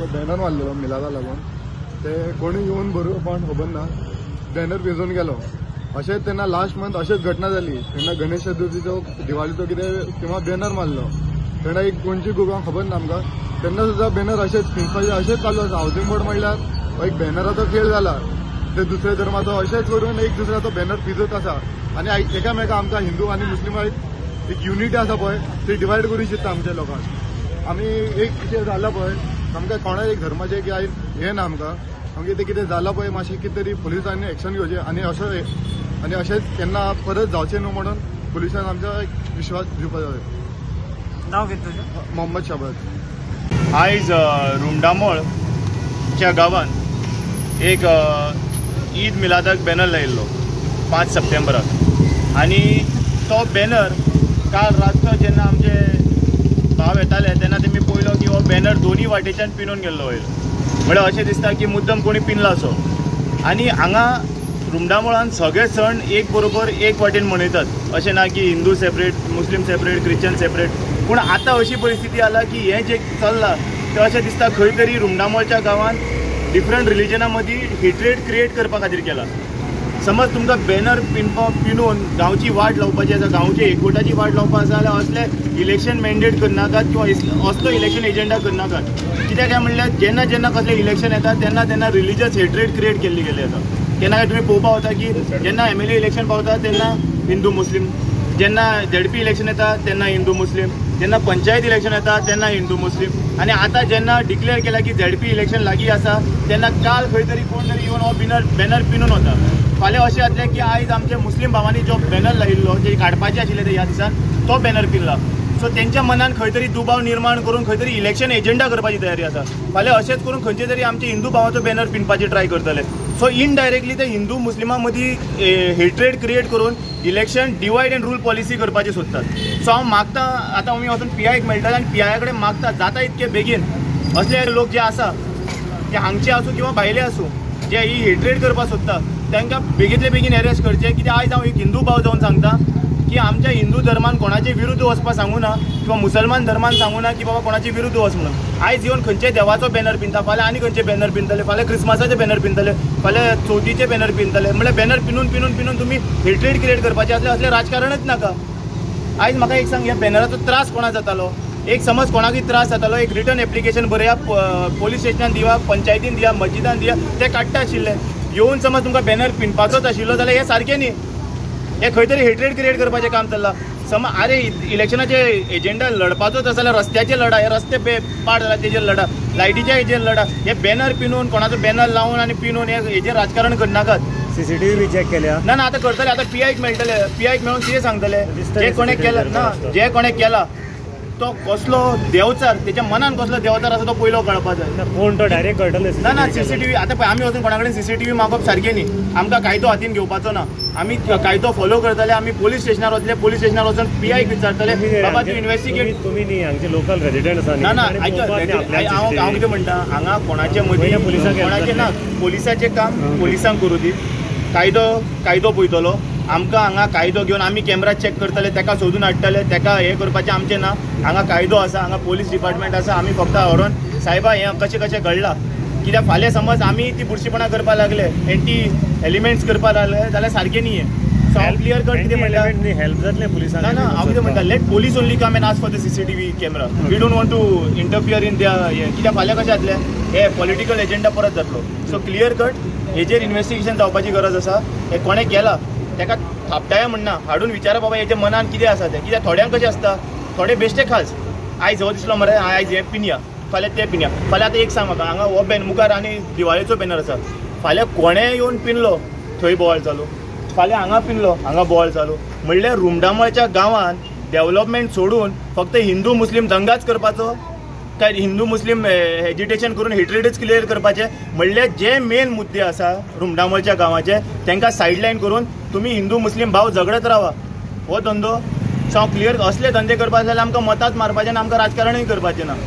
सामको बॅनर मारलेलो मिलादा लागून, ते कोणी येवन बरोवपाक खबर ना, बॅनर भिजून गेलो. अशेंच तेन्ना लास्ट मंथ अशेंच घटना जाली. तेन्ना गणेश चतुर्थीचो दिवाळीचो कितें तेव्हा बॅनर मारलो, तेन्ना एक कोणची ग्रुपांक खबर ना आमकां, तेन्ना सुद्दां बॅनर अशेंच पिंजपाचें अशेंच चालू आसा. हावसिंग बोर्ड म्हणल्यार एक बॅनराचो खेळ जाला, ते दुसऱ्या धर्माचो अशेंच करून एक दुसऱ्याचो बॅनर पिजत आसा. आनी एकामेका आमकां हिंदू आनी मुस्लिमां एक युनिटी आसा पळय, ती डिवायड करूंक चित्ता आमच्या लोकांक. आमी एक कितें जालां पळय, आमकां कोणा एक धर्माचें की हें ना आमकां, आमगें तें कितें जालां पळय मातशें कितें तरी पुलिसांनी एक्शन घेवचें आनी असो आनी अशेंच केन्ना परत जावचें न्हू म्हणून पुलिसांक आमचो एक विश्वास दिवपाक जाय. नांव कितें तुजें? मोहम्मद शाबाज. आयज रुमडामोळच्या गांवांत एक ईद मिलादाक बॅनर लायिल्लो 5 सप्टेंबराक, आनी तो बॅनर काल रातचो जेन्ना आमचे भाव येताले तेन्ना तेमी पळयलो की हो बॅनर दोनी वाटेच्यान पिनून गेल्लो वयर. म्हळ्यार अशें दिसता की मुद्दम कोणी पिनला असो. आनी हांगा रुमडामोळान सगळे सण एक बरोबर एक वाटेन मनयतात, अशें ना की Hindu separate, Muslim separate, Christian separate. पूण आतां अशी परिस्थिती आला की हें जें चल्लां तें अशें दिसता खंय तरी रुमडामोळच्या गांवांत डिफरंट रिलिजनां मदीं हेट्रेड क्रिएट करपा खातीर केला. समज तुमकां बॅनर पिनून गांवची वाट लावपाची आसा, गांवची एकवटाची वाट लावपा आसा जाल्यार असले इलेक्शन मॅन्डेट करनाकात किंवा असलो इलेक्शन एजेंडा करनाकात. कित्याक काय म्हणल्यार जेन्ना जेन्ना कसलें इलेक्शन येता तेन्ना तेन्ना रिलिजियस हेट्रेड क्रिएट केल्ली गेली आसा. केन्ना काय तुमी पळोवपा वता की जेन्ना MLA election पावता तेन्ना हिंदू मुस्लीम, जेन्ना ZP election येता तेन्ना हिंदू मुस्लीम, जेन्ना पंचायत इलेक्शन येता तेन्ना हिंदू मुस्लीम. आनी आतां जेन्ना डिक्लेअर केला की ZP election लागीं आसा तेन्ना काल खंय तरी कोण तरी येवन हो बॅनर पिनून वता. फाल्यां अशें जातलें की आयज आमच्या मुस्लीम भावांनी जो बॅनर लायिल्लो, जे काडपाचे आशिल्ले ते ह्या दिसान, तो बॅनर पिनला. सो तेंच्या मनान खंय तरी दुबाव निर्माण करून खंय तरी इलेक्शन एजेंडा करपाची तयारी आसा. फाल्यां अशेंच करून खंयचे तरी आमचे हिंदू भावाचो बॅनर पिनपाची ट्राय करतले. सो इनडायरेक्टली ते हिंदू मुस्लिमां मदीं हेट्रेड क्रिएट करून election divide and rule policy करपाची सोदतात. सो हांव मागता, आतां आमी वचून PI मेळटले आनी PI कडेन मागता जाता इतके बेगीन असले लोक जे आसा ते हांगचे आसूं किंवा भायले आसूं, जे ही हेट्रेड करपाक सोदता तांकां बेगींतले बेगीन एरेस्ट करचे. कित्याक आयज हांव एक हिंदू भाव जावन सांगता की आमच्या हिंदू धर्मान कोणाचे विरुद्ध वचपाक सांगू ना किंवा मुसलमान धर्मान सांगू ना की बाबा कोणाचे विरुद्ध वच म्हणून. आयज येवन खंयचे देवाचो बॅनर पिनता, फाल्यां आनी खंयचे बॅनर पिनतले, फाल्यां क्रिसमसाचे बॅनर पिनतले, फाल्यां चवथीचे बॅनर पिनतले. म्हणल्यार बॅनर पिनून पिनून पिनून तुमी हेट्रेड क्रिएट करपाचें आसलें असलें राजकारणच नाका. आयज म्हाका एक सांग, ह्या बॅनराचो त्रास कोणा जातालो? एक समज कोणाकूय त्रास जातालो, एक रिटर्न एप्लिकेशन बरया, पोलीस स्टेशनान दिया, पंचायतीन दिया, मस्जिदान दिया, ते काडटा आशिल्ले. येवन समज तुमकां बॅनर पिनपाचोच आशिल्लो जाल्यार हें सारकें न्ही, हें खंय तरी हेट्रेड क्रिएट करपाचें काम चल्लां. समज आरे इलेक्शनाचे एजेंडा लढपाचोच आसा जाल्यार रस्त्याचेर लढा, हे रस्ते पाड जाला तेजेर लढा, लायटीच्या हेजेर लढा. हे बॅनर पिनून कोणाचो बॅनर लावन आनी पिनून हे हेजेर राजकारण करनाकात. CCTV बी चॅक केल्या ना? ना, आतां करतले. आतां PI मेळटले, PI मेळून कितें सांगतले जे कोणें केलां ना, जे कोणें केलां तो कसलो देवचार, तेच्या मनान कसलो देवचार आसा तो पयलो कळपा जाय. कोण तो डायरेक्ट कळटलो ना. ना, CCTV आतां पळय आमी वचून कोणा कडेन CCTV मागप सारकें न्ही. आमकां कायदो हातीन घेवपाचो ना, आमी कायदो फॉलो करतले. आमी पोलीस स्टेशनार वतले, पोलीस स्टेशनार वचून PI विचारतले बाबा तूं इन्वेस्टिगेट. तुमी न्ही हांगचे लोकल रेजिडंट आसा. ना ना, आयक, हांव कितें म्हणटा, हांगा कोणाचे मदीं कोणाचें ना, पोलिसाचें काम पोलिसांक करूं दी. कायदो पळयतलो. आमकां हांगा कायदो घेवन आमी कॅमेरा चॅक करतले, ताका सोदून हाडटले, ताका हें करपाचें आमचें ना. हांगा कायदो आसा, हांगा पोलीस डिपार्टमेंट आसा. आमी फक्त व्हरोन सायबा हें कशें कशें घडलां, कित्याक फाल्यां समज आमी ती बुरशीपणां करपाक लागले, एंटी एलिमेंट्स करपाक लागले जाल्यार सारकें न्ही हें. सो हांव क्लियर कट कितें म्हणटा, हेल्प जातलें पुलिसांक. ना ना, हांव कितें म्हणटा, let police only come and ask for the CCTV camera. We don't want to interfere in त्या हें, कित्याक फाल्यां कशें जातलें हे पॉलिटिकल एजेंडा परत जातलो. सो क्लियर कट हेजेर इन्वेस्टिगेशन जावपाची गरज आसा. हें कोणें केलां ताका थापटाया म्हणना, हाडून विचारा बाबा हेच्या मनान कितें आसा तें. कित्याक थोड्यांक कशें आसता, थोडे बेश्टे खास आयज हो दिसलो मरे, आयज हें पिनया, फाल्यां तें पिनया. फाल्यां आतां एक सांग म्हाका, हांगा हो बॅनर मुखार आनी दिवाळेचो बॅनर आसा, फाल्यां कोणें येवन पिनलो थंय बोवाळ चालू, फाल्यां हांगा पिनलो हांगा बोवाळ चालू. म्हणल्यार रुमडामळच्या गांवांत डेव्हलपमेंट सोडून फक्त हिंदू मुस्लीम दंगाच करपाचो, काय हिंदू मुस्लीम एजिटेशन करून हेट्रेडच क्लियर करपाचें? म्हणल्यार जे मेन मुद्दे आसा रुमडामळच्या गांवाचे तांकां सायडलायन करून तुमी हिंदू मुस्लीम भाव झगडत रावा, हो धंदो. सो हांव क्लियर, असले धंदे करपाक जाल्यार आमकां मतांच मारपाचें ना, आमकां राजकारणूय करपाचें ना.